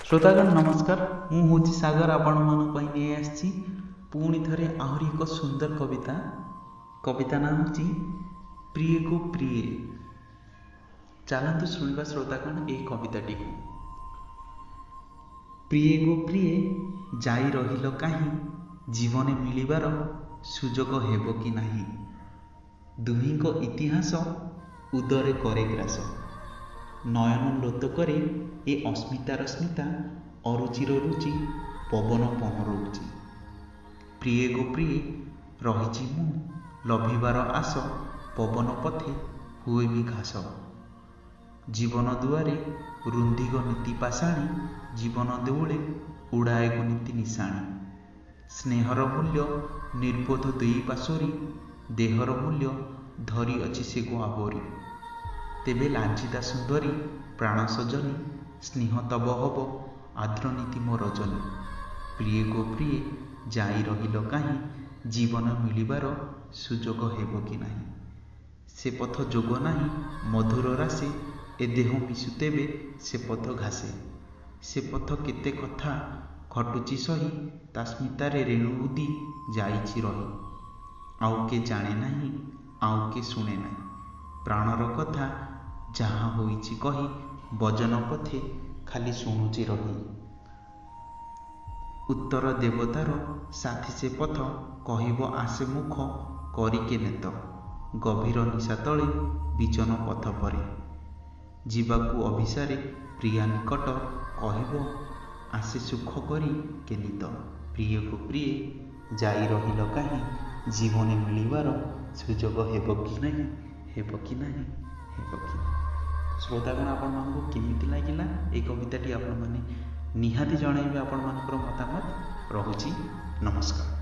ଶ୍ରୋତାଗଣ ନମସ୍କାର, ମୁଁ ହେଉଛି ସାଗର, ଆପଣମାନଙ୍କ ପାଇଁ ନେଇ ଆସିଛି ପୁଣି ଥରେ ଆହୁରି ଏକ ସୁନ୍ଦର କବିତା। କବିତା ନାଁ ହେଉଛି ପ୍ରିୟେ ଗୋ ପ୍ରିୟେ। ଚାଲନ୍ତୁ ଶୁଣିବା ଶ୍ରୋତାଗଣ ଏହି କବିତାଟିକୁ। ପ୍ରିୟେ ଗୋ ପ୍ରିୟେ ଯାଇ ରହିଲ କାହିଁ, ଜୀବନେ ମିଳିବାର ସୁଯୋଗ ହେବ କି ନାହିଁ। ଦୁହିଁଙ୍କ ଇତିହାସ ଉଦରେ କରେ ଗ୍ରାସ, ନୟନ ଲୋତକରେ ଏ ଅସ୍ମିତାର ସ୍ମିତା, ଅରୁଚିର ରୁଚି ପବନ ପହଁରଉଛି। ପ୍ରିୟେ ଗୋ ପ୍ରିୟେ ରହିଛି ମୁଁ ଲଭିବାର ଆଶ, ପବନ ପଥେ ହୁଏ ବି ଘାସ। ଜୀବନ ଦୁଆରେ ରୁନ୍ଧିଗ ନୀତି ପାଷାଣୀ, ଜୀବନ ଦେଉଳେ ଉଡ଼ାଏ ଗୋ ନୀତି ନିଶାଣୀ। ସ୍ନେହର ମୂଲ୍ୟ ନିର୍ବୋଧ ଦେଇ ପାଶୋରି, ଦେହର ମୂଲ୍ୟ ଧରିଅଛି ସେ ଗୋ ଆବୋରି। ତେବେ ଲାଞ୍ଜିତା ସୁନ୍ଦରୀ ପ୍ରାଣ ସଜନୀ, ସ୍ନେହ ତବ ହବ ଆର୍ଦ୍ର ନୀତି ମୋ ରଜନୀ। ପ୍ରିୟେ ଗୋ ପ୍ରିୟେ ଯାଇ ରହିଲ କାହିଁ, ଜୀବନ ମିଳିବାର ସୁଯୋଗ ହେବ କି ନାହିଁ। ସେ ପଥ ଯୋଗ ନାହିଁ ମଧୁର ରାଶେ, ଏ ଦେହ ମିଶୁ ତେବେ ସେ ପଥ ଘାସେ। ସେ ପଥ କେତେ କଥା ଘଟୁଛି ସହି, ତା ସ୍ମିତାରେ ରେଣୁ ଉଦି ଯାଇଛି ରହି। ଆଉ କେ ଜାଣେ ନାହିଁ, ଆଉ କେ ଶୁଣେ ନାହିଁ, ପ୍ରାଣର କଥା ଯାହା ହୋଇଛି କହି, ବଜନ ପଥେ ଖାଲି ଶୁଣୁଛି ରହି। ଉତ୍ତର ଦେବତାର ସାଥୀ ସେ ପଥ, କହିବ ଆସେ ମୁଖ କରିକେ ନେତ। ଗଭୀର ନିଶା ତଳେ ବିଜନ ପଥ ପରେ ଯିବାକୁ ଅଭିସାରେ ପ୍ରିୟା ନିକଟ, କହିବ ଆସେ ସୁଖ କରି କେନିତ। ପ୍ରିୟେ ଗୋ ପ୍ରିୟେ ଯାଇ ରହିଲ କାହିଁ, ଜୀବନେ ମିଳିବାର ସୁଯୋଗ ହେବ କି ନାହିଁ, ହେବ କି ନାହିଁ, ହେବ କି ନାହିଁ। ଶ୍ରୋତାଗଣ ଆପଣମାନଙ୍କୁ କେମିତି ଲାଗିଲା ଏଇ କବିତାଟି ଆପଣମାନେ ନିହାତି ଜଣାଇବେ ଆପଣମାନଙ୍କର ମତାମତ। ରହୁଛି, ନମସ୍କାର।